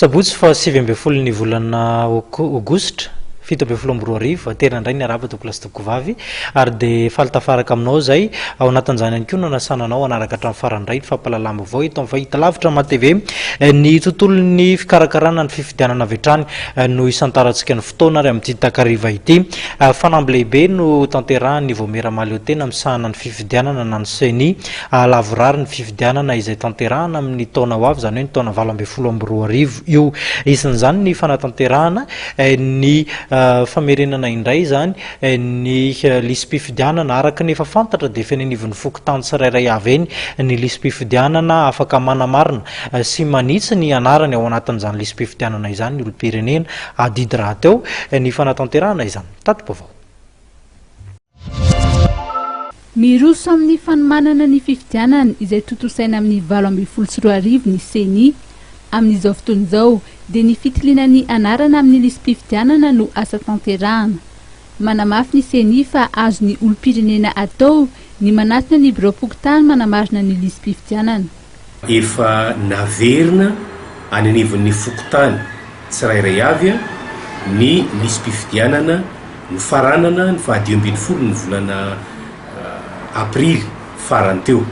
Sabotsy faha 19 ny volana aogositra 2017, aterina indray ny arahaba tompokolahy sy tompokovavy ary dia faly tafaraka aminao izay. Ao anatin'izany ihany koa no anasana anao hanaraka hatramin'ny farany indray ny fampahalalam-baovao eto amin'ny fahitalavitra Ama TV. Ny tontolon'ny fikarakarana ny fifidianana avy hatrany no isantarantsika ny fotoana ary amin'ity takariva ity. Fanamby lehibe no tanterahan'ny Vaomiera Mahaleotena misahana ny fifidianana na ny Ceni Hahalavorary ny fifidianana izay tanterahana amin'ny taona ho avy, izany hoe ny taona 2018 io. Isan'izany ny fanatanterahana ny famerenana indray izany ny lisi-pifidianana. Araka ny efa fantatra dia efa eny anivon'ny fokontany tsirairay avy eny ny lisi-pifidianana. Afaka manamarina sy manitsy ny anarany ao anatin'izany lisi-pifidianana izany ny olom-pirenena. Adidy rahateo ny fanatanterahana izany. Tati-baovao. Miroso amin'ny fanomanana ny fifidianana izay tontosaina amin'ny 2018 ny Ceni. Amin'izao fotoana izao dia ny fitiliana ny anarana amin'ny lisi-pifidianana no asa tanterahana. Manamafy ny Ceni fa azon'ny olom-pirenena atao ny manatona ny biraom-pokontany manamarina ny lisi-pifidianana. Efa naverina any anivon'ny fokontany tsirairay avy ny lisi-pifidianana Nofaranana ny faha 15 ny volana aprily farany teo.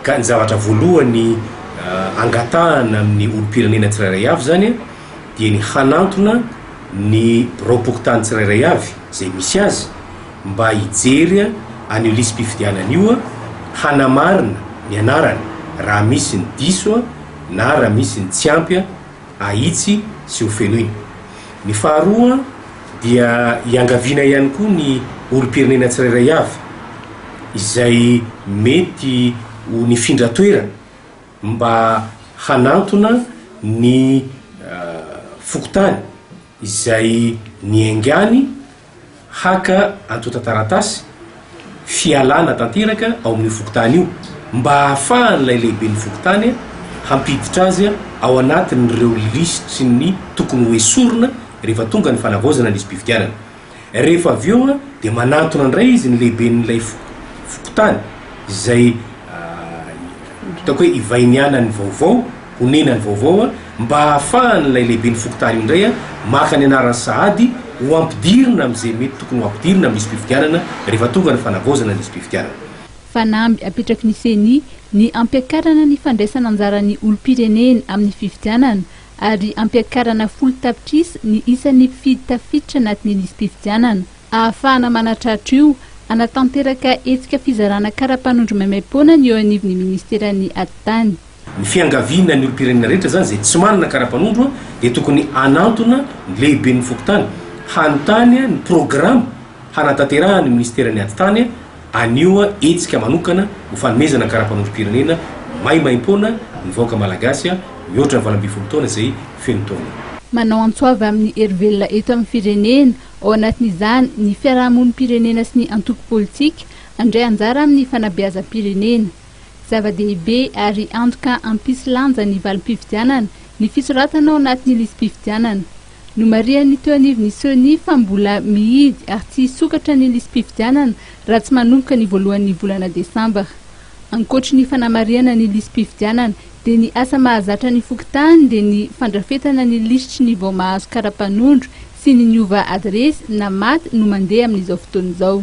Ka ny zavatra voalohany angatahana amin'ny olom-pirenena tsirairay avy izany dia ny hanantona ny biraom-pokontany tsirairay avy izay misy azy mba hijery an'io lisi-pifidianana io, hanamarina ny anarany raha misy ny diso na raha misy ny tsy ampy ahitsy sy hofenoina. Ny faharoa dia iangaviana ihany koa ny olom-pirenena tsirairay avy izay mety ho nifindra toerana mba hanantona ny fokontany izay niaingàny haka antontan-taratasy fialana tanteraka ao amin'io fokontany io mba hahafahan'ilay lehiben'ny fokontany hampiditra azy ao anatin'ireo lisitry ny tokony ho esorina rehefa tonga ny fanavaozana ny lisi-pifidianana. Rehefa avy eo dia manantona indray izy ny lehiben'ilay fokontany izay Ataoko hoe ivahinianany vaovao, honenany vaovao mba hahafahan'ilay lehiben'ny fokontany io indray maka ny anarany sahady ho ampidirina amin'izay mety tokony ho ampidirina amin'ny lisi-pifidianana rehefa tonga ny fanavaozana ny lisi-pifidianana. Fanamby apetraky ny Ceni ny hampiakarana ny fandraisana anjaran'ny olom-pirenena amin'ny fifidianana ary hampiakarana 10 tapitrisa ny isan'ny mpifidy tafiditra anatin'ny lisi-pifidianana. Ahafahana manatratra io, hanatanteraka hetsika fizarana kara-panondro maimaimpoana ny eo anivon'ny minisiteran'ny Atitany. Ny fiangaviana ny olom-pirenena rehetra izany izay tsy manana kara-panondro dia tokony hanantona ny lehiben'ny fokontany hanontany ny programa hanatanterahan'ny minisiteran'ny Atitany an'io hetsika manokana ho fanomezana kara-panondrom-pirenena maimaimpoana ny vahoaka malagasy mihoatra ny 18 taona izay feno taona. Manao antso avo amin'ny hery velona eto amin'ny firenena Ao anatin'izany ny fiarahamonim-pirenena sy ny antoko politika handray anjara amin'ny fanabeazam-pirenena. Zava-dehibe ary antoka hampisy lanja ny valim-pifidianana ny fisoratana ao anatin'ny lisi-pifidianana. Nomarihan'ny teo anivon'ny Ceni fa mbola mihidy ary tsy hisokatra ny lisi-pifidianana raha tsy manomboka ny voalohan'ny volana desambra. Ankoatry ny fanamarihana ny lisi-pifidianana dia ny asa mahazatra ny fokontany dia ny fandrafetana ny lisitry ny vao mahazo kara-panondro sy ny niova adiresy na maty no mandeha amin'izao fotoana izao.